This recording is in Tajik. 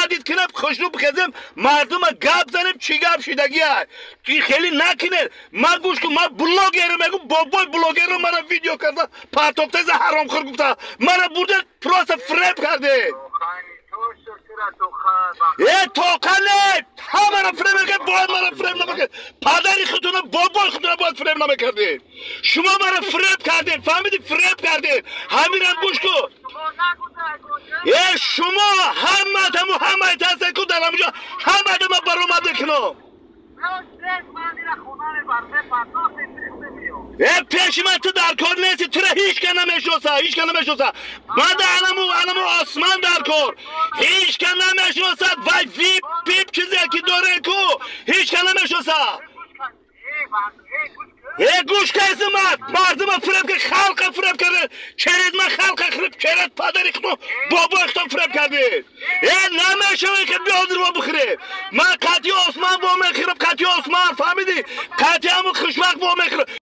Докладит кунем, хушрӯ бихезем, мардума гап занем, чӣ гап шидагия. Ки хеле накунед. Ман гӯш кун, ман блогерам, мегӯм, бобой блогерро мара видео карда, партофтеза ҳаромхӯр гуфта. Мара бурде просто фреб карде. Э, тоқале! Ҳамара фреб мекард, бояд мара фреб намекард. Падари худтона, бобои худтона бояд фреб намекардед. Шумо мара фреб кардед, фаҳмидӣ, фреб кардед. Ҳамирам гӯш кун. Э, шумо ҳаматаму ҳамаи тасе ку дар ҳаминҷо ҳаматама баромад мекунам. Э, пеши ман ту дар кор нести, тура ҳеҷ кас намешноса, ҳеҷ кас намешноса. Ман анаму анаму Осман дар кор. Ҳеҷ кас намешносад, вай вип пип чизе ки доре ку, ҳеҷ кас намешноса. Э, гӯш кайси ман, мардума фиреб кард, халқа фиреб кард, через ман халқа фиреб, через падари худо, бобои худо фиреб кардед. Э, намешавад ки биёзир во бихӯред. Ман қатъи Осман во мехӯрам, қатъи Осман, фаҳмидӣ? Қатъи ҳамун хушвақт во мехӯрам.